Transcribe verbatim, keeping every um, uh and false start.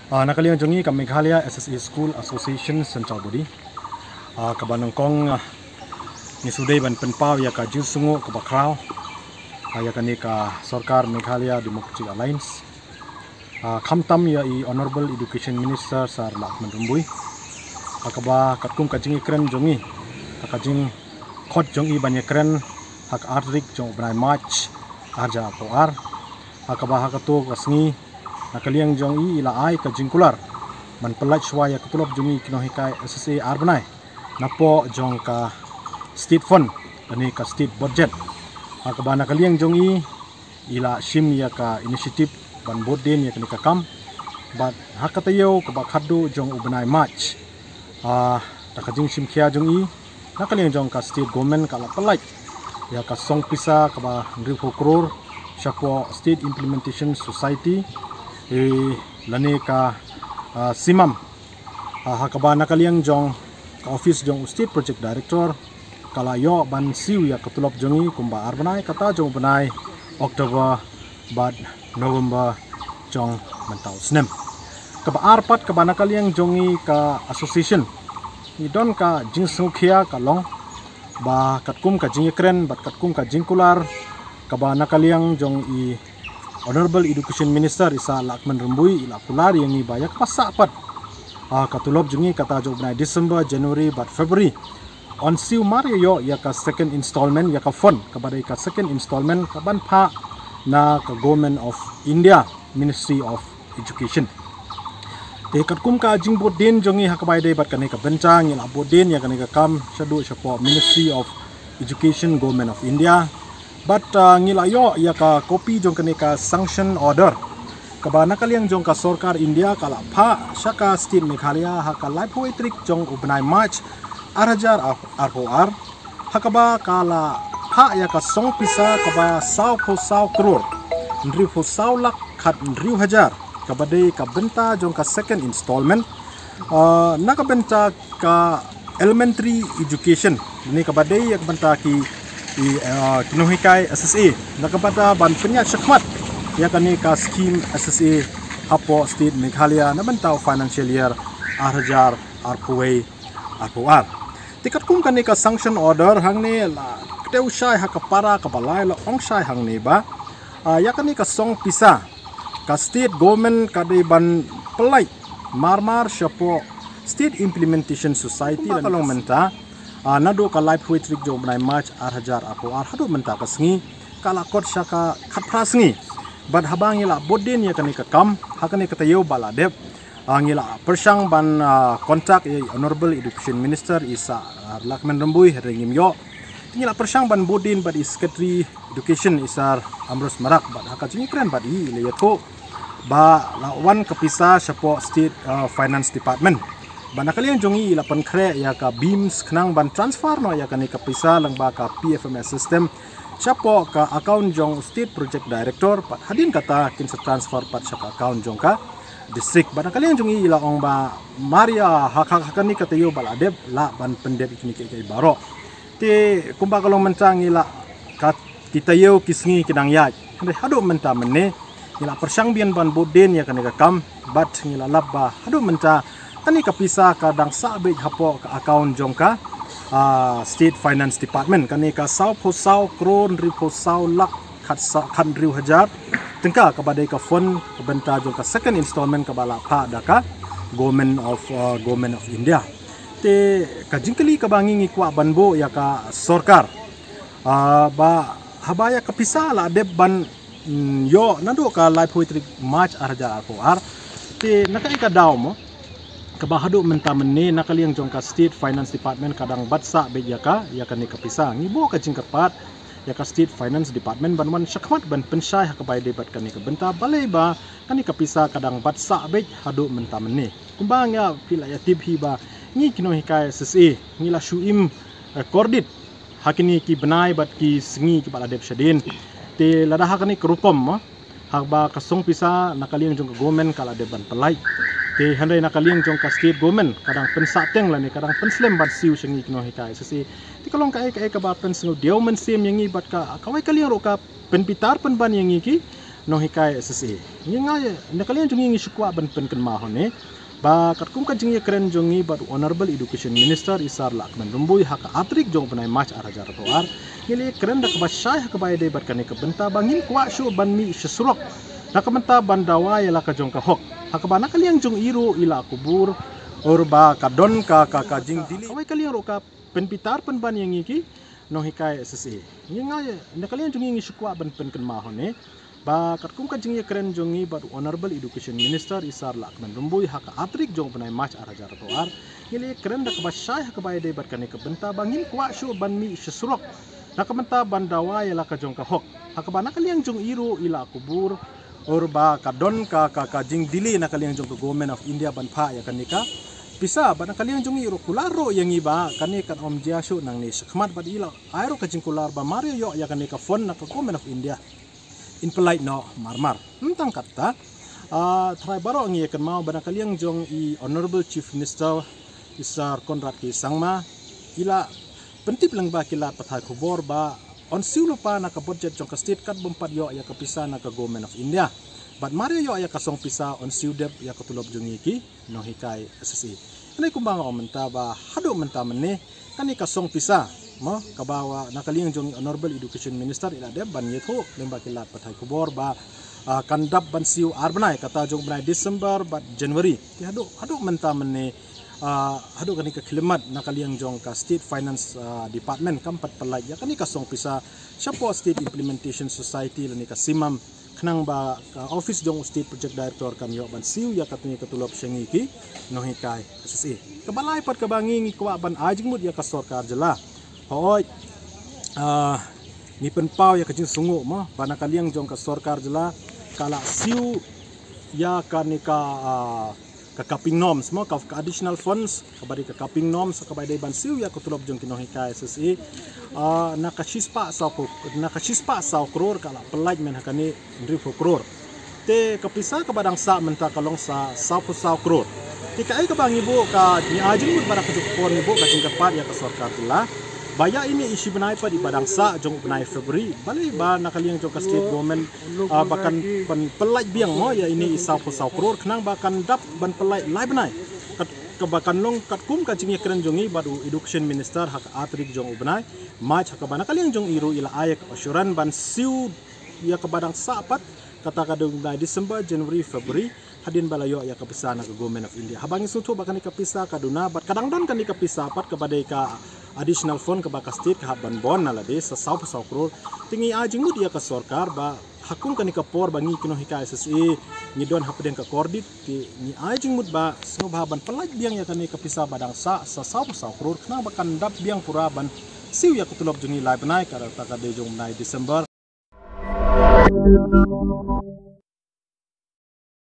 Ah, na ka liang jong ngi ka Meghalaya S S A School Association Central Body, ah, kaba nyngkong, ah, ngi shu dei ban pynpaw ïa ka jingsngew kaba khraw, ah, ïa kane ka sorkar Meghalaya Democratic Alliance, ah, khamtam ïa i Honourable Education Minister Sir Lahkmen Rymbui, ah, kaba katkum ka jingïakren jong ngi, ah, ka jingkhot jong i ban ïakren ha ka ar tarik jong u bnai March ar hajar arphew ar, ha kaba ha kato ka sngi na ka liang jong i i la ai ka jingkular ban pyllait shuwa ïa ka tulop jong i ki nonghikai S S A ar bnai napoh jong ka state fund lane ka state budget, ha kaba na ka liang jong i i la shim ïa ka initiative ban bud dien ïa kane ka kam. Bad ha ka taïew kaba khatduh jong u bnai March, ah, da ka jingshim khia jong i, na ka liang jong ka state government ka la pyllait ïa ka song pisa kaba hynriewphew klur shapoh State Implementation Society, eh, lane ka, ah, simam, ah, ha kaba na ka liang jong ka office jong u State Project Director ka la ïoh ban siew ïa ka tulop jong i kumba ar bnai, kata jong u bnai October bad November jong mynta u snem. Kaba ar pat kaba na ka liang jong i ka association, i don ka jingsngewkhia ka long ba katkum ka jingïakren bad katkum ka jingkular kaba na ka liang jong i Honourable Education Minister i Sir Lahkmen Rymbui i la kular ïa ngi ba ïa kaba sah pat, ah, ka tulop jong i kata jong u bnai December, January bad February yn siew mar ïa ïoh ïa ka second installment ïa ka fund kaba dei ka second installment kaban phah na ka Government of India, Ministry of Education. Te katkum ka jingbud dien jong ngi ha kaba ïadei bad kane ka bynta ngi la bud dien ïa kane ka kam shaduh shapoh Ministry of Education, Government of India. Bad, ah, ngi la ïoh ïa ka copy jong kane ka sanction order kaba na ka liang jong ka sorkar India ka la phah sha ka state Meghalaya ha ka laiphew tarik jong u bnai March ar hajar arphew ar, ha kaba ka la phah ïa ka song pisa kaba sawphew saw klur hynriewphew saw lak khathynriew hajar kaba dei ka bynta jong ka second installment, ah, na ka bynta ka elementary education, ne kaba dei ïa ka bynta ki, i, ah, ki nonghikai S S A, na ka bynta ban pynïaid shakhmat ïa kane ka scheme S S A hapoh state Meghalaya na bynta u financial year ar hajar arphew wei arphew ar. Te katkum kane ka sanction order hangne la kdew shai ha ka para kaba lai la ong shai hangne ba, ah, ïa kane ka song pisa ka state government ka dei ban pyllait marmar shapoh State Implementation Society. Kumba ka long mynta, ah, naduh ka laiphew tarik jong u bnai March ar hajar arphew ar haduh mynta ka sngi ka la kot sha ka khatphra sngi. Bad haba ngi la bud dien ïa kane ka kam ha kane ka taïew ba la dep, ah, ngi la pyrshang ban, ah, contact ïa i Honourable Education Minister i Sir, ah, Lahkmen Rymbui, hynrei ngim ïoh. Te ngi la pyrshang ban bud dien bad i Secretary Education i Sir Ambrose Marak bad ha ka jingïakren bad i i la ïathuh ba la wan ka pisa shapoh State, ah, Finance Department. Bad na ka liang jong i i la pynkhreh ïa ka BEAMS khnang ban transfer noh ïa kane ka pisa lyngba ka P F M S system shapoh ka account jong State Project Director, bad hadien kata kin sa transfer pat sha ka account jong ka district. Bad na ka liang jong i i la ong ba mar ïa ha, ha, ha kane ka taïew ba la dep lah ban pyndep ïa kine kiei kiei baroh. Te kumba ka long mynta ngi la, ka, ki taïew ki sngi ki dang ïaid, hynrei haduh mynta mynne ngi la pyrshang biang ban bud dien ïa kane ka kam, bad ngi la lap ba haduh mynta kane ka pisa ka dang sah beit hapoh ka account jong ka, ah, State Finance Department, kane ka sawphew saw klur hynriewphew saw lak khat sa-, khathynriew hajar tyngka kaba dei ka fund ka bynta jong ka second installment kaba la phah da ka Government of, ah, Government of India. Te ka jingkylli kaba ngi ngi kwah ban buh ïa ka sorkar, ah, ba haba ïa ka pisa la dep ban, mm, ïoh naduh ka laiphew tarik March ar hajar arphew ar, te na kaei ka daw mo kaba haduh mynta mynne na ka liang jong ka State Finance Department ka dang bat sah beit ïa ka, ïa kane ka pisa? Ngi buh ka jingkyrpad ïa ka State Finance Department ban wan shakhmat ban pynshai ha kaba ïadei bad kane ka bynta, balei ba kane ka pisa ka dang bat sah beit haduh mynta mynne. Kumba nga phi la ïa tip hi ba ngi ki nonghikai S S A ngi la shu im, eh, kordit ha kine ki bnai bad ki sngi kiba la dep shadien. Te lada ha kane ka rukom, eh, haba ka song pisa na ka liang jong ka government ka la dep ban pyllait, te hynrei na ka liang jong ka state government ka dang pynsah teng lane ka dang pynslem ban siew sha ngi ki nonghikai S S A. Te ka long kaei kaei kaba pynsngewdiaw mynsiem ïa ngi bad ka, kawei ka liang ruh ka pynbitar pynban ïa ngi ki Nonghikai S S A. Ngi nga na ka liang jong ngi ngi shu kwah ban pynkynmaw hangne ba katkum ka jingïakren jong ngi bad Honorable Education Minister i Sir Lahkmen Rymbui ha ka ar tarik jong u bnai March ar hajar arphew ar, ngi la ïakren da kaba shai ha kaba ïadei bad kane ka bynta ba ngim kwah shuh ban mih sha surok na ka bynta ban dawa ïa la ka jong ka hok. Ha kaba na ka liang jong i ruh i la kubur ur ba ka don ka ka ka jingdili. Kawei ka liang ruh ka pynbitar pynban ïa ngi ki nonghikai S S A. Ngi nga na ka liang jong ngi ngi shu kwah ban pynkynmaw hangne ba katkum ka jingïakren jong ngi bad Honorable Education Minister i Sir Lahkmen Rymbui ha ka ar tarik jong u bnai March ar hajar arphew ar, ngi la ïakren da kaba shai ha kaba ïadei bad kane ka bynta ba ngim kwah shuh ban mih sha surok na ka bynta ban dawa ïa la ka jong ka hok. Ha kaba na ka liang jong i ruh i la kubur ur ba ka don ka ka ka jingdili na ka liang jong ka Government of India ban phah ïa kane ka pisa, bad na ka liang jong i ruh kular ruh ïa ngi ba kane kan ym jia shuh nangne shakhmat, bad i la ai ruh ka jingkular ba mar ïoh ïa kane ka fund na ka Government of India, in pynlait noh marmar. Ym tang katta, ah, trai baroh ngi ïakynmaw ba na ka liang jong i Honorable Chief Minister i Sir Conrad K Sangma i la pyntip lyngba ki lad pathai khubor ba yn siew lypa na ka budget jong ka state kat bym pat ïoh ïa ka pisa na ka Government of India. Bad mar ïoh ïa ka song pisa yn siew dep ïa ka tulop jong ngi ki nonghikai S S A. Kane kumba nga ong mynta ba haduh mynta mynne kane ka song pisa mo kaba wa na ka liang jong i Honorable Education Minister i la dep ban ïathuh lyngba ki lad pathai khubor ba, ah, kan dap ban siew ar bnai, kata jong bnai December bad January. Te haduh haduh mynta mynne, ah, haduh kane ka khyllipmat na ka liang jong ka State Finance, ah, Department kam pat pynlait ïa kane ka song pisa shapoh State Implementation Society lane ka SIMAM, khnang ba ka office jong u State Project Director kan ïoh ban siew ïa katne ka tulop sha ngi ki nonghikai S S A. Kaba lai pat kaba ngi ngi kwah ban ai jingmut ïa ka sorkar jylla. Hooid, ah, ngi pynpaw ïa ka jingsngew mo ba na ka liang jong ka sorkar jylla ka la siew ïa kane ka, ah, ka capping norms mo, ka, ka additional funds kaba dei ka capping norms kaba dei ban siew ïa ka tulop jong ki nonghikai S S A, ah, na ka shispah saw ko-, na ka shispah saw klur ka la pynlait mynta ha kane hynriewphew klur. Te ka pisa kaba dang sah mynta ka long sa sawphew saw klur. Te kaei kaba ngi buh ka ngi ai jingmut ba da ka juh ka por ngi buh ka jingkyrpad ïa ka sorkar jylla ba ïa ine i shi bnai pat iba dang sah jong u bnai February, balei ba na ka liang jong ka state government, ah, ba kan pyn-, pynlait biang mo ïa ine i sawphew saw klur khnang ba kan dap ban pynlait lai bnai. Kat, kaba kan long katkum ka jingïakren jong ngi bad u Education Minister ha ka ar tarik jong u bnai March, ha kaba na ka liang jong i ruh i la ai ïa ka assurance ban siew ïa kaba dang sah pat, kata ka dei u bnai December, January, February, hadien ba la ïoh ïa ka pisa na ka Government of India. Haba ngi sngewthuh ba kane ka pisa ka duna bad ka dang don kane ka pisa pat kaba dei ka additional fund kaba ka state ka hap ban bun na lade sa sawphew saw klur. Te ngi ai jingmut ïa ka sorkar ba ha kum kane ka por ba ngi ki nonghikai S S A ngi don hapdeng ka kordit, te ngi ai jingmut ba sngewbha ban pynlait biang ïa kane ka pisa ba dang sah sa sawphew saw klur khnang ba kan dap biang pura ban siew ïa ka tulop jong ngi lai bnai, kata ka dei jong u bnai December.